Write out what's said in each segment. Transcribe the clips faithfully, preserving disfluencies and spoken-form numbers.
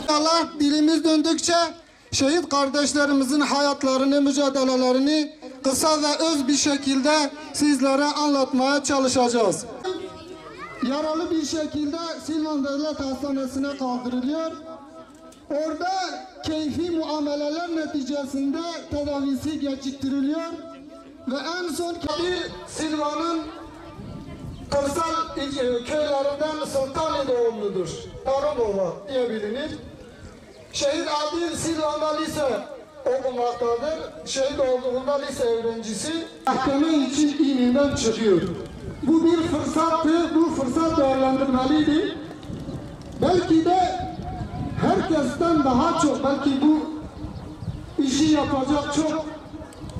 İnşallah dilimiz döndükçe şehit kardeşlerimizin hayatlarını, mücadelelerini kısa ve öz bir şekilde sizlere anlatmaya çalışacağız. Yaralı bir şekilde Silvan Devlet Hastanesi'ne kaldırılıyor. Orada keyfi muameleler neticesinde tedavisi geciktiriliyor ve en son Kadir Silva'nın kırsal il-, e, köylerinden Sultanlı doğumludur. Tarımova diye bilinir. Şehit Adil Silva da lise okumaktadır. Şehit olduğunda lise öğrencisi. Mahkeme için İnönü'den çıkıyor. Bu bir fırsattı. Bu fırsat değerlendirmeliydi. Belki de herkesten daha çok, belki bu işi yapacak çok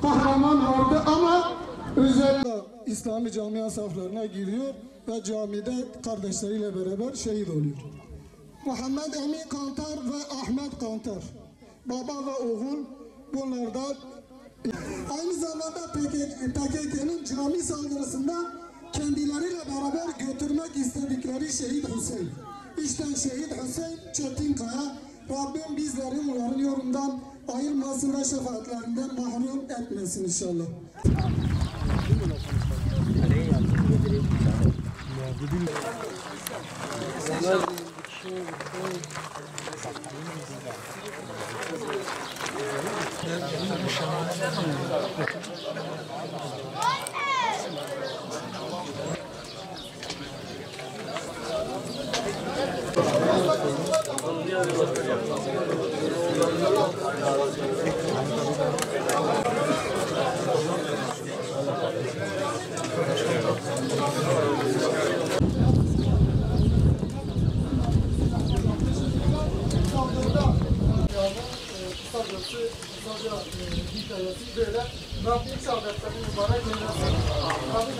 kahraman vardı ama özel İslami camia saflarına giriyor ve camide kardeşleriyle beraber şehit oluyor. Muhammed Emin Kantar ve Ahmet Kantar, baba ve oğul, bunlar da aynı zamanda P K K, P K K'nin cami saldırısında kendileriyle beraber götürmek istedikleri Şehit Hüseyin. İşte Şehit Hüseyin Çetinkaya. Rabbim bizleri onların yolundan ayırmasın ve şefaatlerinden mahrum etmesin inşallah. Kısacası, kısaca, e, hikayesi böyle. Rabbim şehadetlerini mübarek eylesin. Rabbim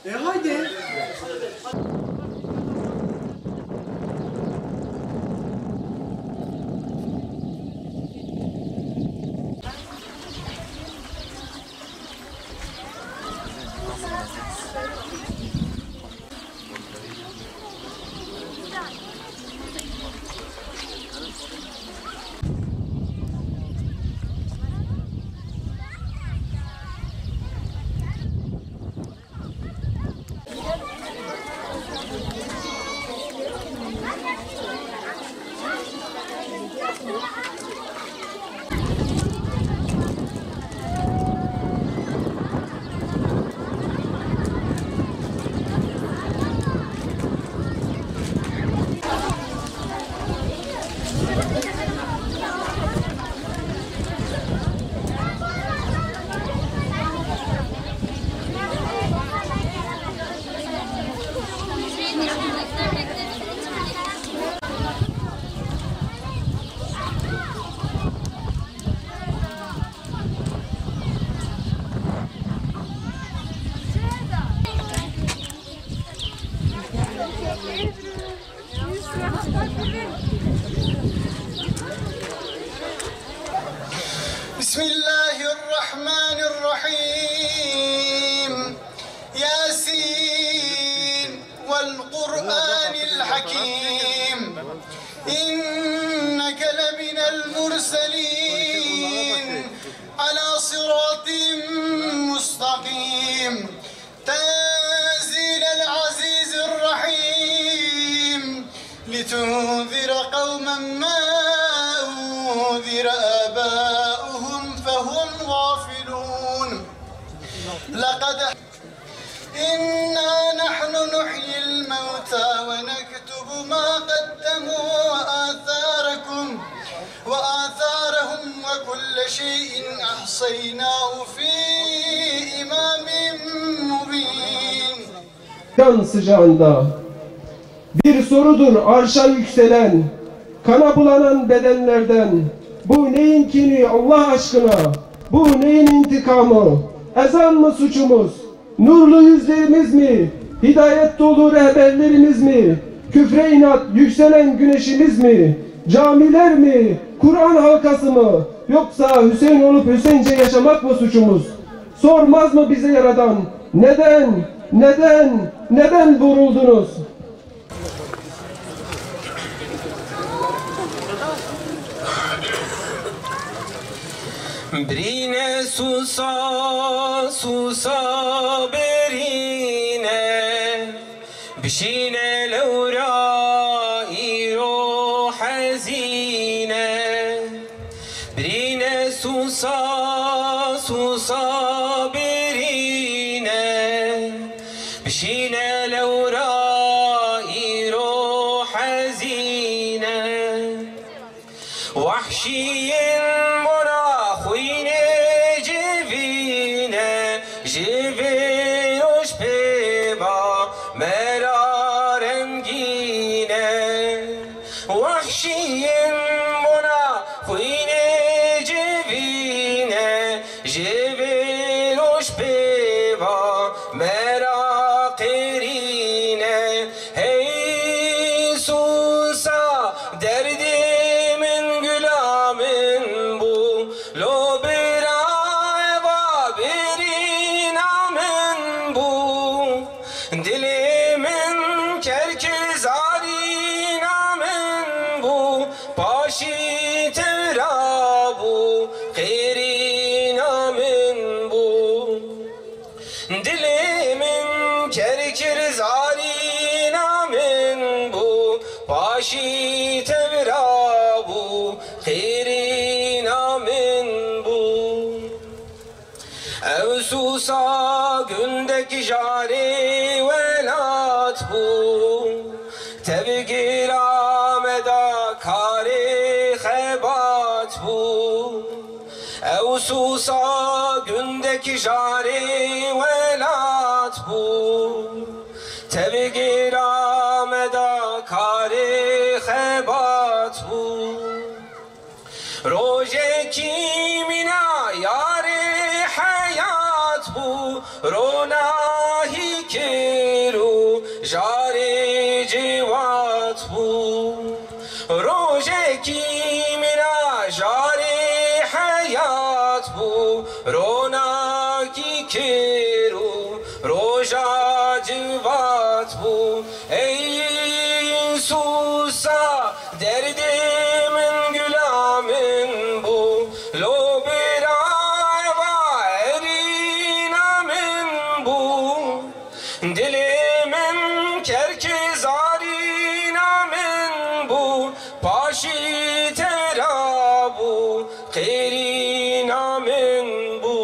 E, haydi. بسم الله الرحمن الرحيم. ياسين والقرآن الحكيم. إنك لمن المرسلين على صراط مستقيم. تنزيل العزيز الرحيم. لتنذر قوما ما أنذر آباؤهم فهم غافلون. لقد إنا نحن نحيي الموتى ونكتب ما قدموا وآثاركم وآثارهم وكل شيء أحصيناه في إمام مبين. Kan sıcağında bir sorudur arşa yükselen, kana bulanan bedenlerden. Bu neyin kini Allah aşkına? Bu neyin intikamı? Ezan mı suçumuz? Nurlu yüzlerimiz mi? Hidayet dolu rehberlerimiz mi? Küfre inat yükselen güneşimiz mi? Camiler mi? Kur'an halkası mı? Yoksa Hüseyin olup Hüseyince yaşamak mı suçumuz? Sormaz mı bize Yaradan? Neden? Neden? Neden vuruldunuz? Birîne susa, susa birîne, bişîne lewra îro hezîne. Birîne susa, susa birîne, bişîne lewra îro hezîne. Wahşiyên mora xwînê civîne, ji vê roj pê va me ra rengîne. Wahşiyên bona xwînê civîne, ji vê roj pê va me ra qêrîne. Hey Sûsa, derdê min gula min bû, lo bira eva birîna min bû. Dilê min kerkir zarîna min bû, paşî tevra bû, qêrîna min bû. Dilê min kerkir zarîna min bû, paşî tevra bû, qêrîna min bû. Ew Sûsa gundek jarê welat bû, tevgira me da karê xebat bû. Ew Sûsa gundek jarê welat bû, tevgira me da karê xebat bû. Rojekî mîna yarê heyat bû, ronahî kir û jarê ciwat bû. Rojekî mîna jarê heyat bû, ronakî kir û roja civat bû. Ey Sûsa, derdê min gula min bû, lo bira eva erîna min bû. Dilê min kerkê zarîna min bû, paşî tevra bû, qêrîna min bû.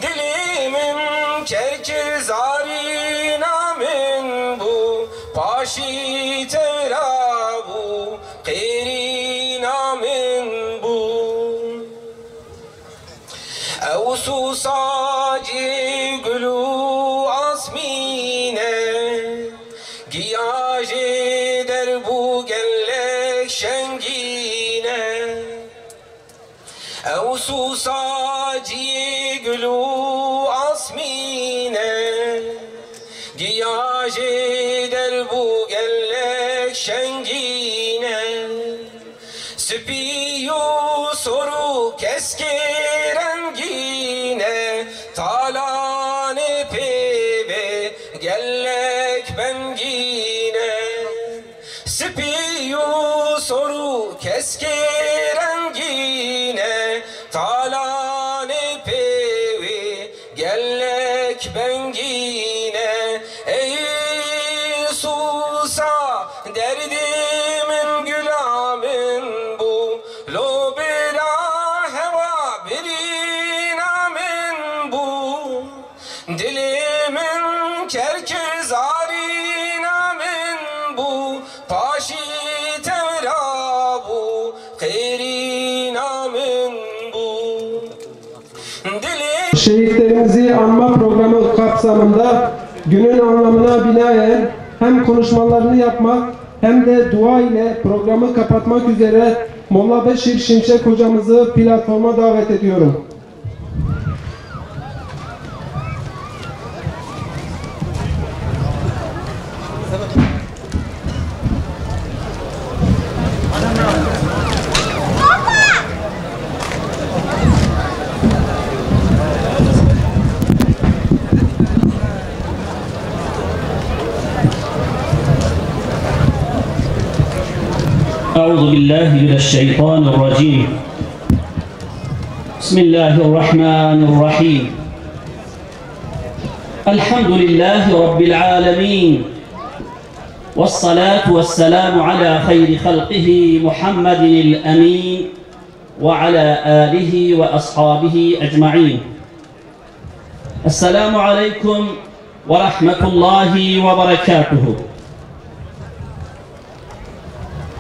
Dilê min kerkê zarîna min bû, paşî tevra bû, qêrîna min bû. Ew Sûsa cî gul û asmîn e, giya jê derbû gelek şengîn e. Ew Sûsa cî gul û asmîn e, giya jê derbû gelek Şengîn e, spî û sor û keskê rengîn e, talanê pê ve gelek bengîn e. Spî û sor û keskê rengîn e, talanê pê wê gelek bengîn e. Ey Sûsa, derdê min gula min bû, lo bila hewa birîna min bû. Dilê min kerkir zarîna min bû, paşî tevra bû, qêrîna min bû. Dilê Şehitlerimizi anma programı kapsamında günün anlamına binaen hem konuşmalarını yapmak hem de dua ile programı kapatmak üzere Molla Beşir Şimşek hocamızı platforma davet ediyorum. أعوذ بالله من الشيطان الرجيم. بسم الله الرحمن الرحيم. الحمد لله رب العالمين. والصلاة والسلام على خير خلقه محمد الأمين وعلى آله وأصحابه أجمعين. السلام عليكم ورحمة الله وبركاته.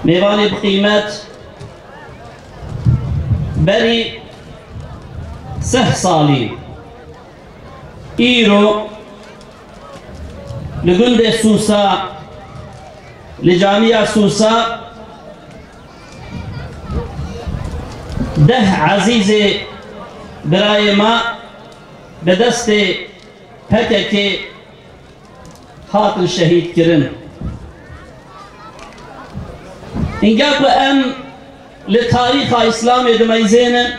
Mêvanê bi qîmet, berî sih salî îro li gundê Sûsa, li camiya Sûsa, deh ezîzê birayê me bi destê P K K hatin şehîd kirin. Hinga ku em li tarîxa Îslamê dimeyzênin,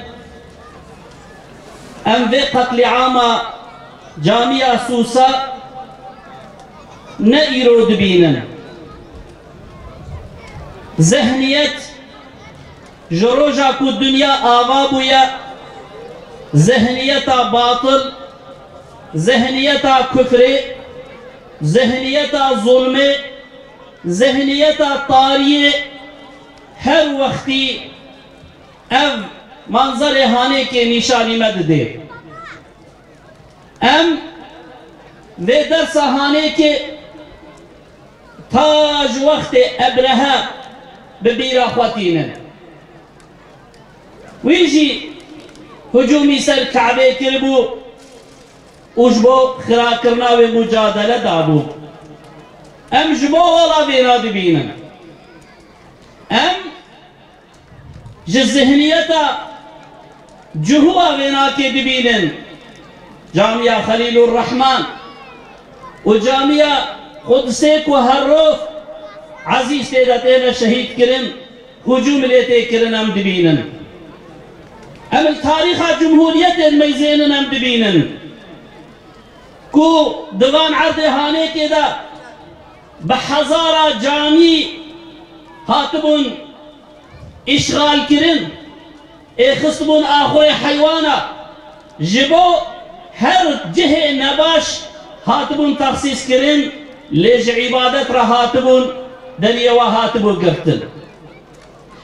em vê qetlîama camiya Sûsa ne îro dibînin. Zihniyet ji roja ku dinya ava bûye, zihniyeta batil, zihniyeta kufrê, zihniyeta zulmê, zihniyeta tariyê, her wextî ev manzerê hanêkê nîşanî me didê. Em vê dersa hanêkê ta ji wextê Ebrehe bi bîra xwe tînin. Wî jî hicûmî ser Ke'bê kiribû û ji bo xirakirina wê mucadele dabû. Em ji bo ola vêna dibînin. Em ji zihniyeta cihûa vênakê dibînin. Camiya Xelîlur Rehman û camiya Qudsê ku her roj ezîz tê de têne şehîd kirin, hicûm lê tê kirin em dibînin. Em li tarîxa cumhuriyetê dimeyzênin em dibînin ku di van erdê hanêkê de bi hezara camî hatibûn îşxalkirin, ê xistibûn axurê heywana, ji bo her cihê nebaş hatibûn texsîskirin, lê ji îbadet re hatibûn, deriyê we hatibû girtin.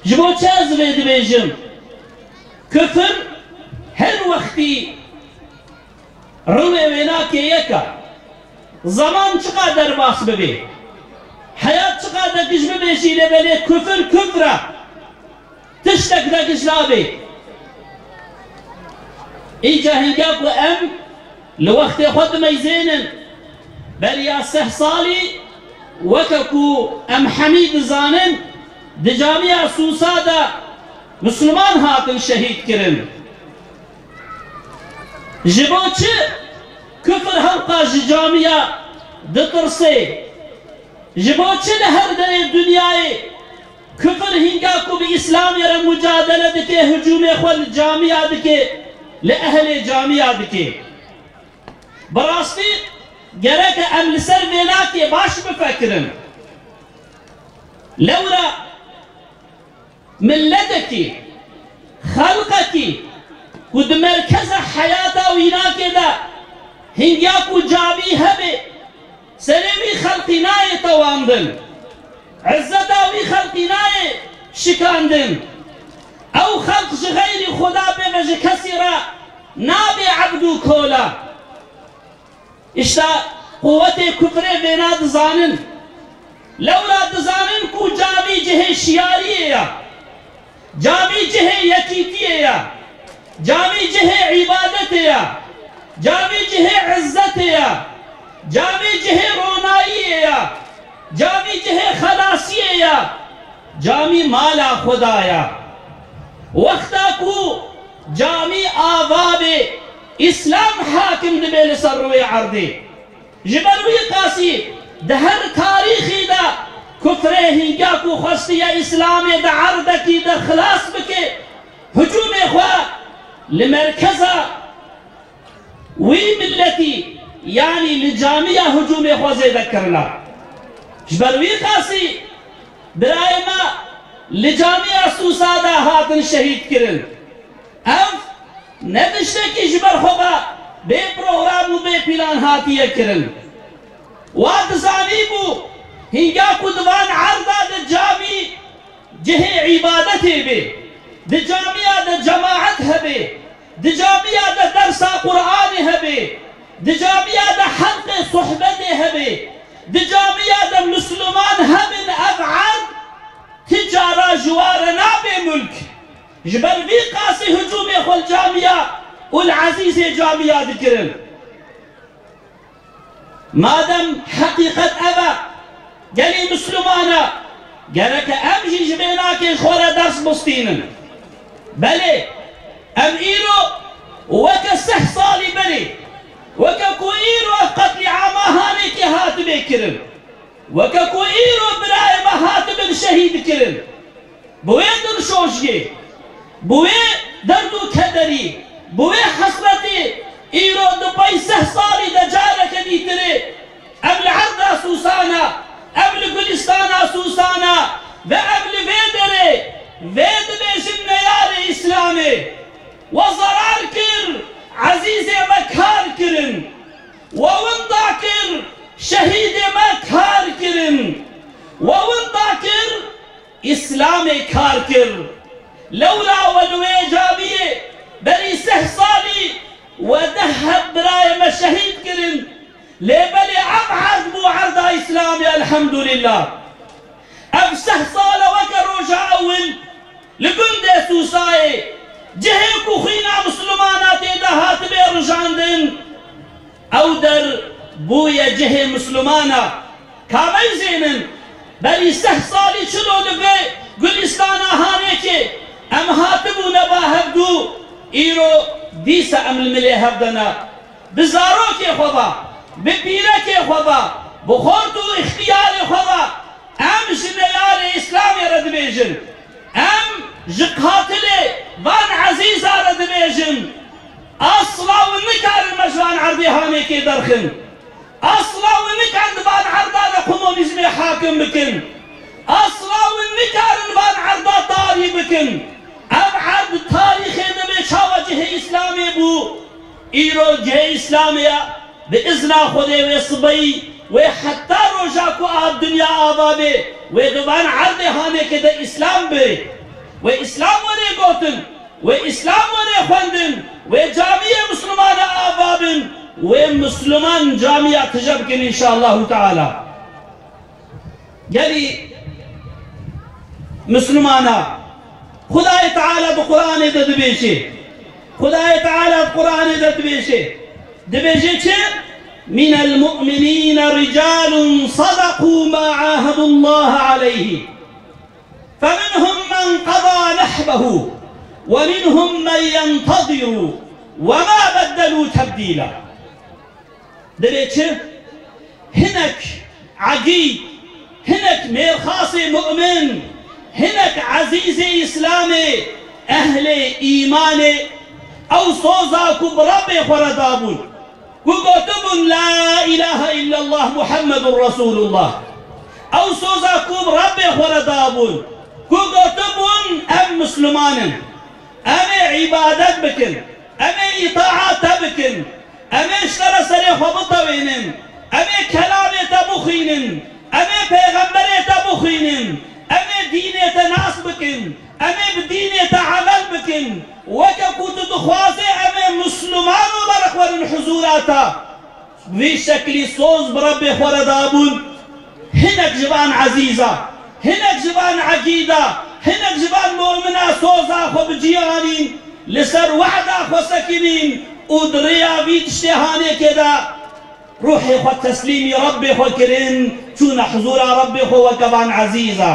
Ji bo çi ez vê dibêjim? Kufir her wextî rûyê wênakê yek e. Zeman çiqas derbas bibê, heyat çiqas degiş bibê jî, lê belê kufir kufr e. Tiştek degiş nabê. Îca hinga ku em li wextê xwe dimeyzênin, beriya sih salî, weke ku em hemî dizanin, di camiya Sûsa de Misliman hatin şehîd kirin. Ji bo çi kufir hewqa ji camiya ditirsê? Ji bo çi li her derê dinyayê kufir hînga ku bi Îslamê re mucadele dike, hicûmê xwe li camiya dike, li ehlê camiya dike? Bi rastî gereke em li ser vênakê baş bifikirin. Lewra miletekî, xelqekî ku di merkeza heyata wînakê de hingiya ku camî hebe, serê wî xelqî nayê tewandin, izzeta wî xelqî nayê şikandin. Ew xelq ji xeyrî Xuda bê ve ji kesî re nabê ebd û kola. Îşte quwetê kufrê vêna dizanin. Lewra dizanin ku camî cihê şiyariyê ye. Camî cihê yekîtiyê ye. Camî cihê îbadetê ye. Camî cihê izzetê ye. Camî cihê ronayiyê ye. Camî cihê xelasiyê ye. Camî mala Xuda ye. Wexta ku camî ava bê, Îslam hakim dibe li ser rûyê erdê. Ji ber wî qasî di her tarîxî de kufrê hînga ku xwestiye Îslamê di erdekî de xilas bike, hicûmê xwe li merkeza wî miletî, yanî li camiya hicûmê xwe zêde kirina. Ji ber wî qasî birayê me li camiya Sûsa de hatin şehîd kirin. Ev ne tiştekî ji ber xwe ve bê program û bê pîlan hatiye kirin. Wa dizanîbû, hînga ku di van erda de camî cihê îbadetê bê, di camiya de cemaet hebe, di camiya de dersa Qur'anê hebe, di camiya de helqê sohbetê hebe, di camiya de Misliman hebin, ev erd ti cara ji wa re nabe mulk. Ji ber vî qasî hicûmê xwe li camiya û li ezîzê camiya dikirin. Madem heqîqet ev e, gelî Misliman e, gereke em jî ji vênakê ji xwe re ders bistînin. Belê, em îro weke sih salî berê, weke ku îro ev qetlîama Hanêkê hatibê kirin, weke ku îro birayê me hatibin şehîd kirin, bi wê dilşojiyê, bi wê derd û kederî, bi wê hesretî îro di pey sih salî de careke dîtirê em li erda Sûsana, em li gulistana Sûsana ve em li vê derê vê dibêjin neyarê Îslamê. We zerar kir, ezîzê me kar kirin. We winda kir, şehîdê me kar kirin. We winda kir, Îslamê kar kir. Lewra we li wê camiyê berî sih salî we deh heb birayê me şehîd kirin. Lê belê ev erd bû erda Îslamê, elhemdulîllah. Ev sih sal e weke roja ewil li gundê Sûsayê, cihê ku xwîna Mislimana tê de hatibê rijandin, ew der bûye cihê Mislimana. Ka meyzênin, berî sih salî çilo li vê gulîstana Hanêkê em hatibûne ba hevdû, îro dîsa em li milê hev de ne. Bi zarokê xwe ve, bi pîrekê xwe ve, bi xort û îxtiyarê xwe ve em ji neyarê Îslamê re dibêjin. Em ji qatilê van ezîza re dibêjin. Asla û nikarin me ji van erdê Hanêkê derxin. Asla û nikarin di van erda de komunîzmê hakim bikin. Asla û nikarin van erda tarî bikin. Ev erd tarîxê de bê çawa cihê Îslamê bû. Îro cihê Îslamê ya, bi izna Xwedê wê sibeyî, wê heta roja ku av dinya ava bê, wê di van erdê Hanêkê de Îslam bê. Wê Îslam were gotin, wê Îslam were xwendin, wê camiyê Mislimana ava bin, wê Misliman camiya tije bikin înşaallahu teala. Gelî Mislimana, Xudayê Teala di Quranê de dibêje. Xudayê Teala di Quranê de dibêje. Dibêje çi? "Minel mu'minîne ricalun sadaqû ma ahadullaha aleyhî. Feminhum men qada nehbehu. Ve minhum men yentezirû. Ve ma beddelû tebdîla." Dibê çi? Hinek egî Hinek mêrxasê mu'min, hinek ezîzê Îslamê, ehlê îmanê, ew soza ku bi Rebbê xwe re dabûn, ku gotibûn, "La ilahe illallah Muhammedun Resulullah." Ew soza ku bi Rebbê xwe re dabûn, ku gotibûn, "Em Misliman in." Em ê îbadet bikin, em ê îtaat te bikin, em ê ji te re serê xwe bitewênin, em ê kelamê te bixwînin, em ê pêxemberê te bixwînin, em ê dînê te nas bikin, em ê bi dînê te emel bikin. Weke ku tu dixwazê em ê Misliman û berxwerin huzûra te. Vî şeklî soz bi Rebbê xwe re dabûn. Hinek ji van ezîza, hinek ji van egîda, hinek ji van mu'mina soza xwe bi cî anîn, li ser wehda xwe sekinîn û di rêya vî tiştê hanêkê de ruhê xwe teslîmî Rebbê xwe kirin, çûne huzûra Rebbê xwe weke van ezîza.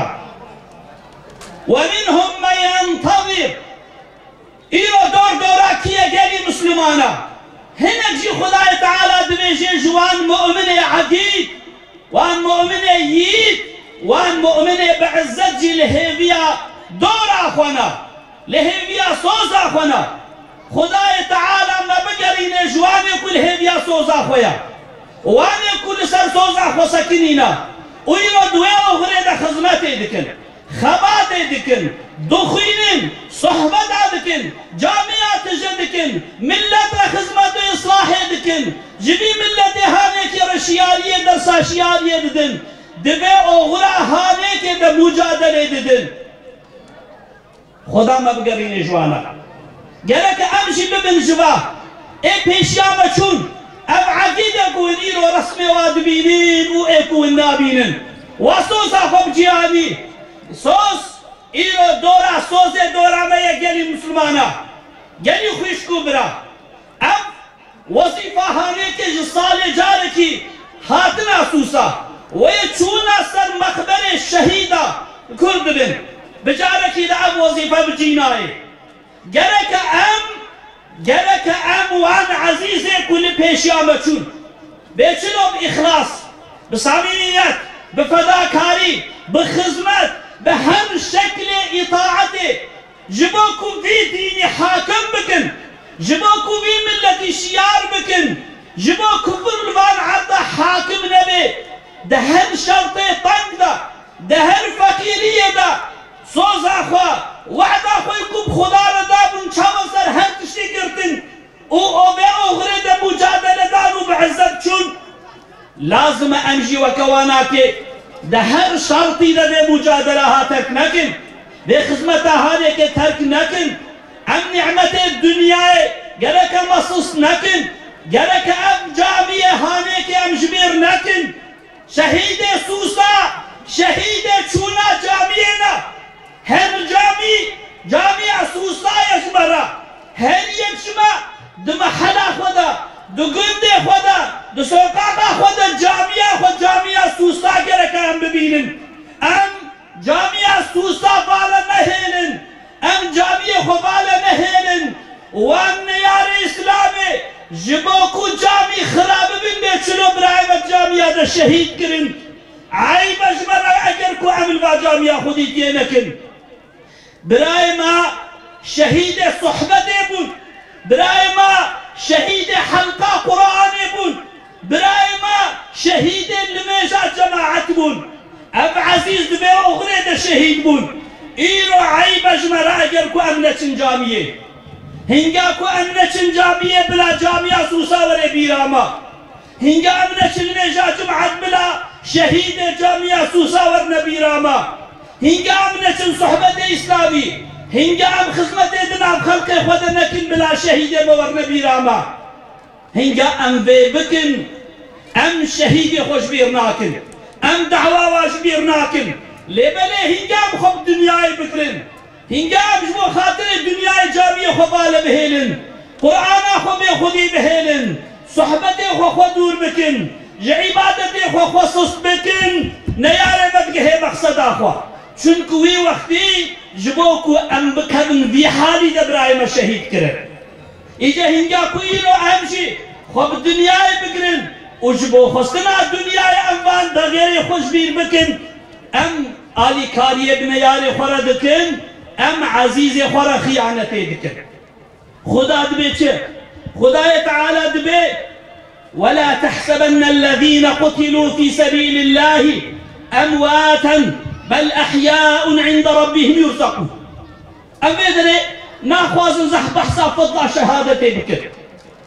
Ve minhum men yentezir. Îro dor dora kî ye gelî Mislimana? Hinek jî Xwedayê Teala dibêje ji wan mu'minê egîd, wan mu'minê yiğit, wan mu'minê bi izzet jî li hêviya dora xwe ne, li hêviya soza xwe ne. Xwedayê Teala me bigerîne ji wanê ku li hêviya soza xwe ye. Wanê ku li ser soza xwe sekinîne û îro di wê oxirê de xizmetê dikin. Xebatê dikin, dixwînin, sohbeta dikin, camiya tije dikin, millet re xizmet û islahê dikin, ji vî milletê hanekê re şiyariyê, dersa şiyariyê didin, di vê oxira hanekê de mucadelê didin. Xweda me bigerîne ji wana. Gereke em jî bibin ji va. Ê pêşiya me çûn. Ev egîd e ku hûn îro resmê wa dibînin û ê ku hûn nabînin. Wa soza xwe bi cî anî. Soz, îro dora sozê dora me ye gelî Mislimana. Gelî xwişk û bira. Ev wezîfa hanekê ji salê carekî hatina Sûsa. Wê çûna ser mexberê şehîda Kurd dibin. Bi carekî de ev wezîfe bi cî nayê. Gereke em, gereke em wan ezîzê ku li pêşiya me çûn, bê çilo bi îxlas, bi samîmiyet, bi fedakarî, bi xizmet, bi her şeklê îtaetê ji bo ku vî dînî hakim bikin, ji bo ku vî milletî şiyar bikin, ji bo kufir li van erda hakim nebe, di her şertê teng de, di her feqîriyê de, soza xwe, wehda xwe ku bi Xuda re dabûn, çawa ser her tiştî girtin û o vê oxirê de mucadele dan û bi izzet çûn. Lazim e em jî weke wanakê di her şertî de vê mucadeleha terk nekin, vê xizmeta hanekê terk nekin. Em nîmetê dinyayê gereke me sist nekin, gereke ev camiyê hanekê em ji bîr nekin. Şehîdê Sûsa, şehîdê çûna camiyê ne. Her camî, camiya Sûsa ye ji me re. Her yek ji me di mehela xwe de, di gundê xwe de, di soqaqa xwe de camiya xwe, camiya Sûsa gereke em bibînin. Em camiya Sûsa vala nehêlin. Em camiyê xwe vala nehêlin. Wan neyarê Îslamê ji bo ku camî xira bibin bê çilo birayê me camiya de şehîd kirin. Eyb e ji me re eger ku em li va camiya xwedî tiyê nekin. Birayê me şehîdê sohbetê bûn. Birayê me şehîdê helqa Quranê bûn. Birayê me şehîdê nimêja cemaet bûn. Ev ezîz di vê oxirê de şehîd bûn. Îro eyb e ji me re eger ku em neçin camiyê. Hinga ku em neçin camiyê bila camiya Sûsa were bîra me. Hinga em neçin nimêja cemaet bila şehîdê camiya Sûsa werne bîra me. Hinga em neçin sohbetê Îslamî. Hinga em xizmetê di nav xelkê xwe de nekin bila şehîdê me werne bîra me. Hinga em vê bikin, em şehîdê xwe ji bîr nakin. Em dawa wa ji bîr nakin. Lê belê hinga em xwe bi dinyayê bigirin. Hinga em ji bo xatirê dinyayê camiyê xwe bale bihêlin. Qur'ana xwe bê xwedî bihêlin. Sohbetê xwe xwe dûr bikin. Ji îbadetê xwe xwe sist bikin. Neyarê me digihê mexseda xwe. Çunku wî wextî ji bo ku em bikevin vî halî de birayê me şehîd kirin. Îca hinga ku îro em jî xwe bi dinyayê bigirin û ji bo xwestina dinyayê em van dexêrê xwe ji bîr bikin, Em alîkariyê bi neyarê xwe re dikin, em ezîzê xwe re xiyanetê dikin. Xuda dibê çi? Xudayê Teala dibê, "ولا تحسبن الذين قتلوا في سبيل الله أمواتا بل أحياء عند ربهم يرزقون." Em vê derê naxwazin zeh behsa fedla şehadetê bikin.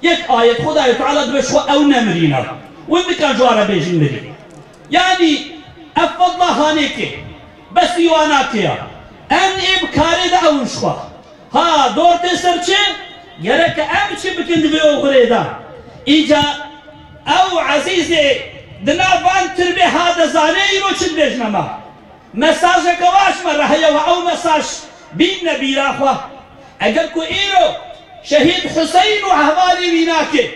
Yek ayet Xudayê Teala dibê ji xwe ew nemirîne. Win dikan ji wan re bêjin mirî. Yanî ev fedla hanê kê. Bes wî wan nake ya. Em ê bi karê de ew in ji xwe. Ha, dor tê ser çi? Gereke em çi bikin di vê oxirê de? Îca ew ezîzê di nav van tirbê ha dezanê îro çi dibêjine me? Mesajeke wa ji me re heye û ew mesaj bînne bîra xwe. Eger ku îro şehîd Huseyn û hevalê wî nake,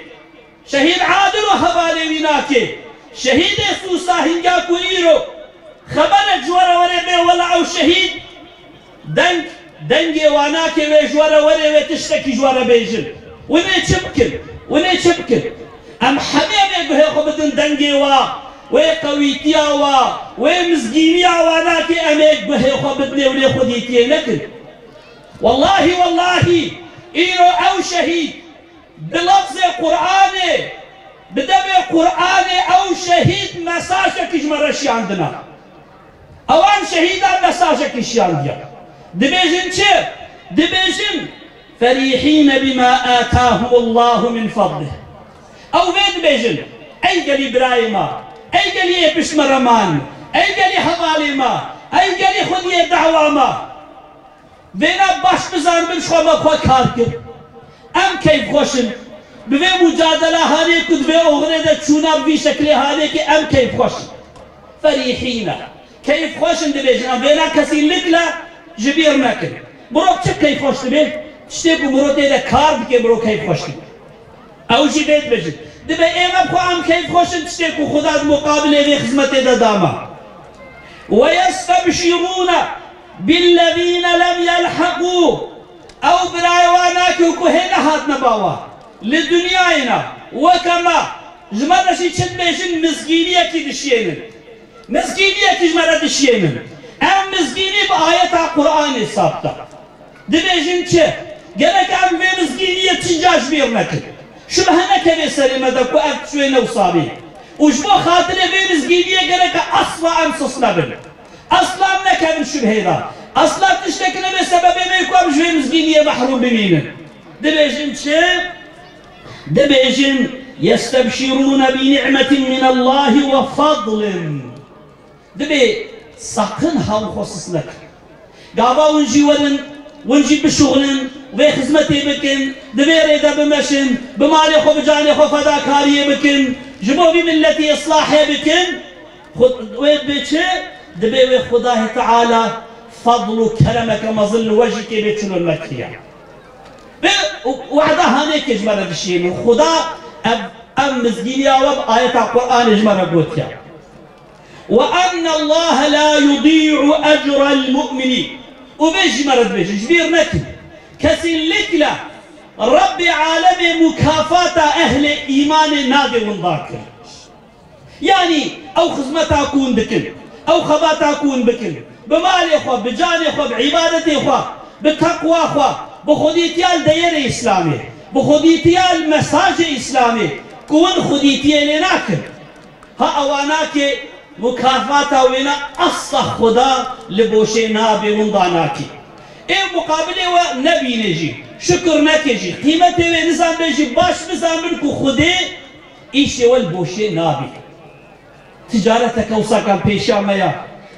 şehîd Adil û hevalê wî nake, şehîdê Sûsa hinga ku îro xeberek ji we re were bê wela ew şehîd, deng, dengê wa nake wê ji we re were wê tiştekî ji we re bêjin. Win ê çi bikin? Win ê çi bikin? Em hemê em ê guhê xwe bidin dengê wa, wê qewîtiya wa, wê mizgîniya wa nake em ê guhê xwe bidinê û lê xwedîtiyê nekin. Wellahî, wellahî, îro ew şehîd bi lafzê Qur'anê, bi demê Qur'anê ew şehîd mesajekî ji me re şiyandina. Ewan şehîdan mesajekî şiyandiye. Dibêjin çi? Dibêjin, "فرحين بما آتاهم الله من فضله." Ew vê dibêjin, "Ey gelî birayê me, ey gelî ê pişt me re man, ey gelî hevalê me, ey gelî xwediyê dawa me." Vêna baş bizanibin ji xwe me xwe kar kir. Em keyfxweş in. Bi vê mucadela hanê ku di vê oxirê de çûna bi vî şeklê hanê ke em keyfxweş in. Ferîhîne. Keyfxweş in dibêjin. Em vêna kesîlikle ji bîr nekin. Mirov çi keyfxweş dibe? Tiştê ku mirov tê de kar dike mirov keyfxweş dibe. Ew jî vê dibêjin. Dibe ême bi xwe em keyfxweş in tiştê ku Xuda di muqabilê vê xizmetê de da me. "ويستبشرون بالذين لم يلحقوا." Ew birayê wan nake ku hê nehatine bawa. Li dinyayê ne. Weke me. Ji me re jî çi dibêjin mizgîniyekî dişiyênin. Mizgîniyekî ji me re dişiyênin. Ev mizgînî bi ayeta Qur'anê sabit e. Dibêjin çi? Gerek em vê mizgîniyê çi ca ji bîr nekin. Şubhe nekeve serê me de ku ev tişt wê ne wisa bê. Û ji bo xatirê vê mizgîniyê gereke asla em sis nebin. Asla em nekevin şubhê de. Asla tiştek nebe sebebê me ku em ji vê mizgîniyê mehrûm bimînin. Dibêjin çi? Dibêjin, "يستبشرون بنعمة من الله وفضل." Dibê saqin hawî xwe sis nekin. Gava hûn jî werin, hûn jî bişuxulin, vê xizmetê bikin, di vê rê de bimeşin, bi malê xwe, bi canê xwe fedakariyê bikin, ji bo vî miletî islahê bikin. Xwe-, wê dibê çi? Dibê wê Xwedayê Teala fadl û keremeke mezin li we jî tê bê çilo nekiriye. Vê wada hanê ke ji me re dişînin. Xuda ev, ev mizgîniya we bi ayeta Qur'anê ji me re gotiye. "وأن الله لا يضيع أجر المؤمنين." Û vê ji me re dibêje, ji bîr nekin. Kesinlikle Rabbê Alemê mukafata ehlê îmanê nade winda kir. Yanî ew xizmeta ku hûn dikin, ew xebata ku hûn bikin, bi malê xwe, bi canê xwe, bi îbadetê xwe, bi teqwa xwe, bi xwedîtiya li deyerê Îslamê, bi xwedîtiya li mesajê Îslamê, ku hûn xwedîtiyê lê nakin. Ha ewa nake, mukafata wêna asla Xuda li boşê nabe, winda nake. Ê muqabilê we nebîne jî, şukir neke jî, qîmetê wê nizanbe jî, baş bizanbin ku Xwedê îşê we li boşê nabe. Ticareteke wisa kan pêşiya me ya.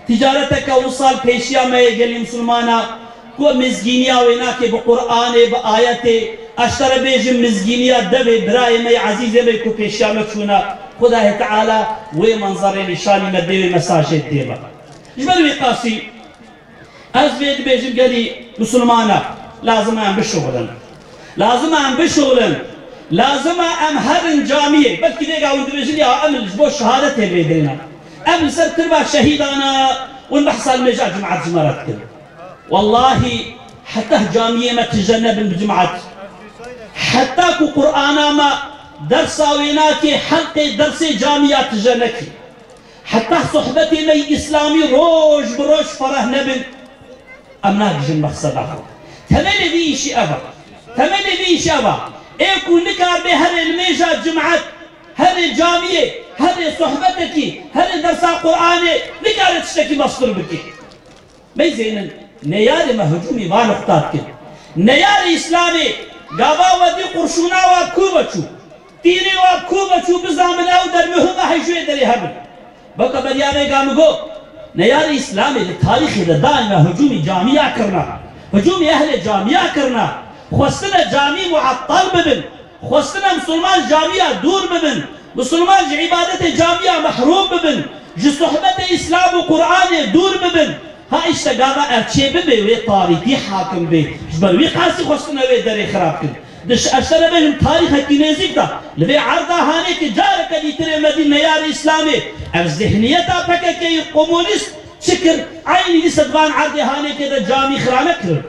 Ticareteke wisa li pêşiya me ye gelî misilmana. Ku mizgîniya wê nake bi Qur'anê, bi ayetê. Ez ji te re bêjim mizgîniya devê birayê me yê ezîzê me ku pêşiya me çûne. Xwedayê Teala wê menzerê nîşanî me dê, wê mesajê dê me. Ji ber wê qasî ez vê dibêjim gelî misilmana. Lazim e em bişuxulin. Lazim e em bişuxulin. Lazim e em herin camiyê. Belkî vêga hûn dibêjin ya em ji bo şehadetê vê dêne. Em li ser tirba şehîdana hûn behsa li mêja cimat ji me re dikin. Wellahî heta camiyê me tije nebin bi cimat. Heta ku Qur'ana me dersa wê nake, helqê dersê camiya tije nekî. Heta sohbetê me yî îslamî roj bi roj fereh nebin, em nagihîjin mexseda xwe. Temelê vî îşî ev e. Temelê vî îşî ev e. Ê ku nikaribe herê nimêja cimet, herê camiyê, herê sohbetekî, herê dersa Qur'anê, nikare tiştekî mestur bike. Meyzênin, neyarê me hicûmî van nuqta dikin. Neyarê Îslamê, gava we dî qurşûna wa bi ku ve çû? Tîrê wa bi ku ve çû, bizanin ew der muhim e, hejûyê derê hebin. Baka beriya vêga min got, neyarê Îslamê li tarîxê de daîma hicûmî camiya kirina. Hicûmî ehlê camiya kirina. Xwestine camî muettel bibin. Xwestine misilman ji camiya dûr bibin. Misilman ji îbadetê camiya mehrûm bibin. Ji sohbetê Îslam û Qur'anê dûr bibin. Ha îşte gava ev çêbibe wê tarîtî hakim bê. Ji ber wî qasî xwestine wê derê xirab kin. Di ş-, ez te re bêjim tarîxekî nêzîk de, li vê erda Hanêkê careke dîtirê me dî neyarê Îslamê, ev zihniyeta P K K'yê komûnîst çi kir? Eynî dîsa di van erdê Hanêkê de camî xira nekirin.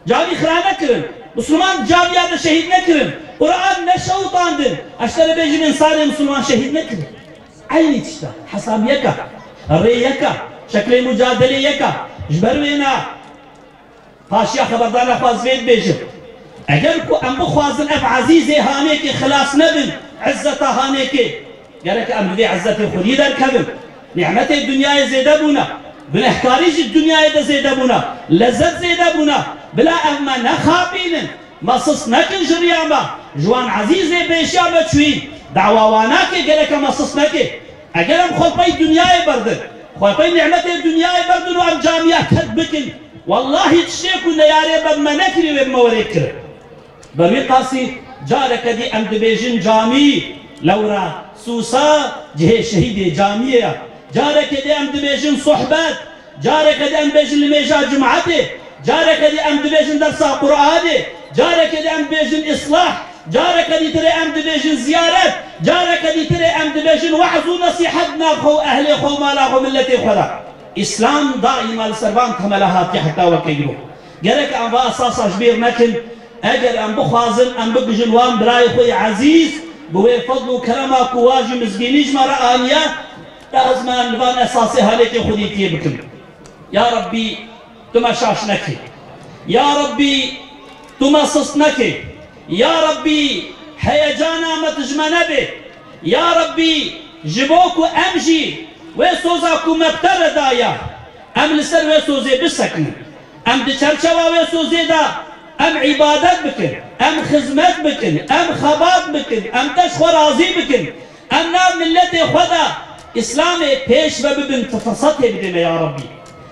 Camî xira nekirin. Misilman camiya de şehîd nekirin. Quran neşewitandin. Ez te re bêjim, însanê misilman şehîd nekirin. Eynî tişt e. Hesab yek e. Rê yek e. Şeklê mucadelê yek e. Ji ber wêna paşiya xeberdana xwe ez vê dibêjim. Eger ku em bixwazin ev ezîzê Hanêkê xilas nebin, izzeta Hanêkê, gerek em bi vê izzetê xwedî derkevin. Nîmetê dinyayê zêde bûne. Gunehkarî jî dinyayê de zêde bûne. Lezet zêde bûne. Bila ev me nexapînin. Me sist nekin ji riya me. Ji wan ezîzê pêşiya me çûyî. Dawa wan nake, gereke me sist neke. Eger em xwe pey dinyayê berdin, xwe pey nîmetê dinyayê berdin û em camiya terk bikin, wellahî tiştê ku neyarê be me nekirî wê bi me were kirin. Bi wî qasî careke dî em dibêjin camî, lewra Sûsa cihê şehîdê camiyê ye. Careke dî em dibêjin sohbet, careke dî em dibêjin nimêja cumatê, careke dî em dibêjin dersa Qur'anê, careke dî em dibêjin îslah, careke dîtirê em dibêjin ziyaret, careke dîtirê em dibêjin we'z û nesîhet nav xwe û ehlê xwe û mala xwe û milletê xwe de. Îslam daîma li ser van temela hatiye heta weke îro. Gerek em va esasa ji bîr nekin. Eger em bixwazin, em bigihîjin wan birayê xwe yê ezîz, bi wê fedl û kerema ku wa ji mizgînî ji me re aniye, lazim e em li van esasê Hanêkê xwedîtiyê bikin. Ya Rebbî, tu me şaş nekî. Ya Rebbî, tu me sist nekî. Ya Rebbî, heyecana me tu ji me nebê. Ya Rebbî, ji bo ku em jî wê soza ku me bi te re daye, em li ser wê sozê bisekinin. Em di çerçewa wê sozê de em îbadet bikin, em xizmet bikin, em xebat bikin, em te ji xwe razî bikin. Em nav milletê xwe de Îslamê pêş ve bibin, tu firsatê bidê me ya Rebbî.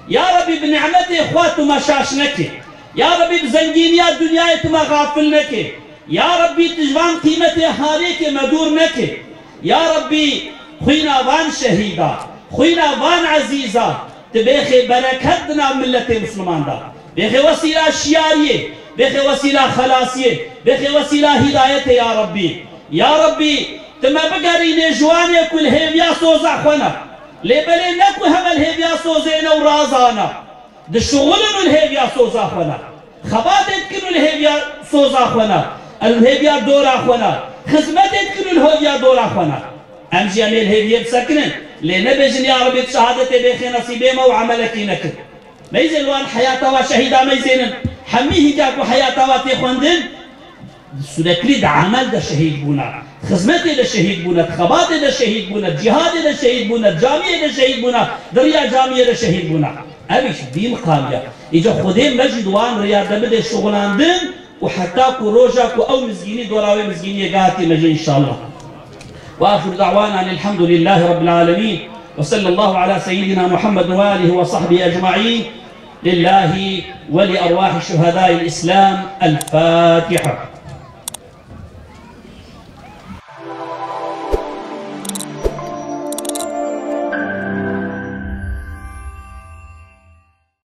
Ya Rebbî, bi nîmetê xwe tu me şaş nekê. Ya Rebbî, bi zengîniya dinyayê tu me xafil nekê. Ya Rebbî, tu ji van qîmetê Hanêkê me dûr nekê. Ya Rebbî, xwîna van şehîda, xwîna van ezîza, tu bêxê bereket di nav milletê misliman de. Bêxê wesîla şiyariyê, bêxê wesîla xelasiyê, bêxê wesîla hîdayetê ya Rebbî. Ya Rebbî, tu me bigerînê ji wanê ku li hêviya soza xwe ne. Lê belê ne ku heme li hêviya sozê ne û razane. Dişuxulin û li hêviya soza xwe ne. Xebatê dikin û li hêviya soza xwe ne. Li hêviya dora xwe ne. Xizmetê dikin û li hêviya dora xwe ne. Em jî em ê li hêviyê bisekinin. Lê nebêjin ya Rebbî tu şehadetê bêxê nesîbê me û emelekî nekin. Meyzê li wan heyata wa şehîda meyzênin. Hemî hîka ku heyata wa tê xwendin, sürekli di emel de şehîd bûne, xizmetê de şehîd bûne, di xebatê de şehîd bûne, cîhadê de şehîd bûne, camiyê de şehîd bûne, di riya camiyê de şehîd bûne. Ev îş vî miqamî ye. Îca Xwedê me jî di wan riya de bide şuxilandin û heta ku roja ku ew mizgînî dora wê mizgîniyê gihatî me jî înşallah. وآخر دعوانا أن الحمد لله رب العالمين، وصلى الله على سيدنا محمد وآله وصحبه أجمعين. لله ولأرواح شهداء الإسلام. الفاتحة.